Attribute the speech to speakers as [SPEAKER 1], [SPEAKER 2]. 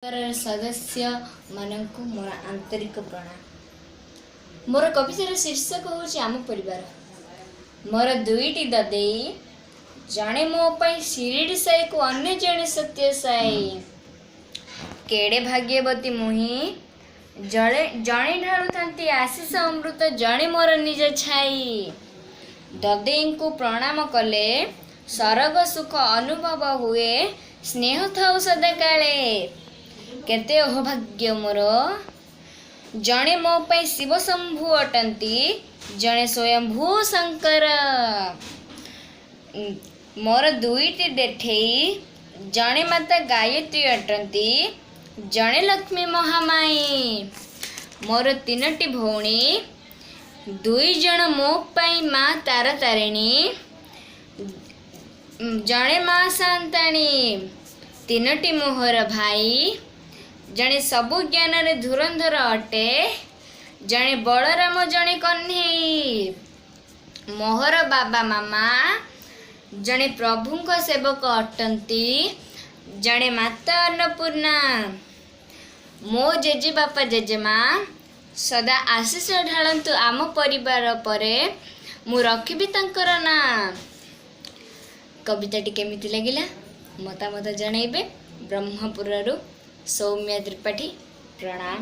[SPEAKER 1] ପରିବାରର ସଦସ୍ୟମାନଙ୍କୁ ମୋର ଆନ୍ତରିକ ପ୍ରଣାମ। ମୋର କବିତାର ଶୀର୍ଷକ ହେଉଛି ଆମ ପରିବାର। ମୋର ଦୁଇଟି ଦଦେଇ, ଜଣେ ମୋ ପାଇଁ ଶିରିଡ଼ି ସାଇକୁ ଅନ୍ୟ ଜଣେ ସତ୍ୟ ସାଇ। କେଡ଼େ ଭାଗ୍ୟବତୀ ମୁହିଁ, ଜଣେ ଜଣେ ଢାଳୁଥାନ୍ତି ଆଶିଷ ଅମୃତ, ଜଣେ ମୋର ନିଜ ଛାଇ। ଦଦେଇଙ୍କୁ ପ୍ରଣାମ କଲେ ସରଗ ସୁଖ ଅନୁଭବ ହୁଏ, ସ୍ନେହ ଥାଉ ସଦାକାଳେ। କେତେ ଅହୋଭାଗ୍ୟ ମୋର, ଜଣେ ମୋ ପାଇଁ ଶିବ ଶମ୍ଭୁ ଅଟନ୍ତି, ଜଣେ ସ୍ୱୟଂଭୂ ଶଙ୍କର। ମୋର ଦୁଇଟି ଦେଠେଇ, ଜଣେ ମାତା ଗାୟତ୍ରୀ ଅଟନ୍ତି, ଜଣେ ଲକ୍ଷ୍ମୀ ମହାମାଇ। ମୋର ତିନୋଟି ଭଉଣୀ, ଦୁଇ ଜଣ ମୋ ପାଇଁ ମା ତାରା ତାରିଣୀ, ଜଣେ ମା ସାନ୍ତାଣୀ। ତିନୋଟି ମୋହର ଭାଇ, ଜଣେ ସବୁ ଜ୍ଞାନରେ ଧୁରନ୍ଧର ଅଟେ, ଜଣେ ବଳରାମ, ଜଣେ କହ୍ନେଇ। ମୋହର ବାବା ମାମା ଜଣେ ପ୍ରଭୁଙ୍କ ସେବକ ଅଟନ୍ତି, ଜଣେ ମାତା ଅନ୍ନପୂର୍ଣ୍ଣା। ମୋ ଜେଜେବାପା ଜେଜେମା ସଦା ଆଶିଷ ଢାଳନ୍ତୁ ଆମ ପରିବାର ପରେ, ମୁଁ ରଖିବି ତାଙ୍କର ନାଁ। କବିତାଟି କେମିତି ଲାଗିଲା ମତାମତ ଜଣାଇବେ। ବ୍ରହ୍ମପୁରରୁ ସୌମ୍ୟା ତ୍ରିପାଠୀ, ପ୍ରଣାମ।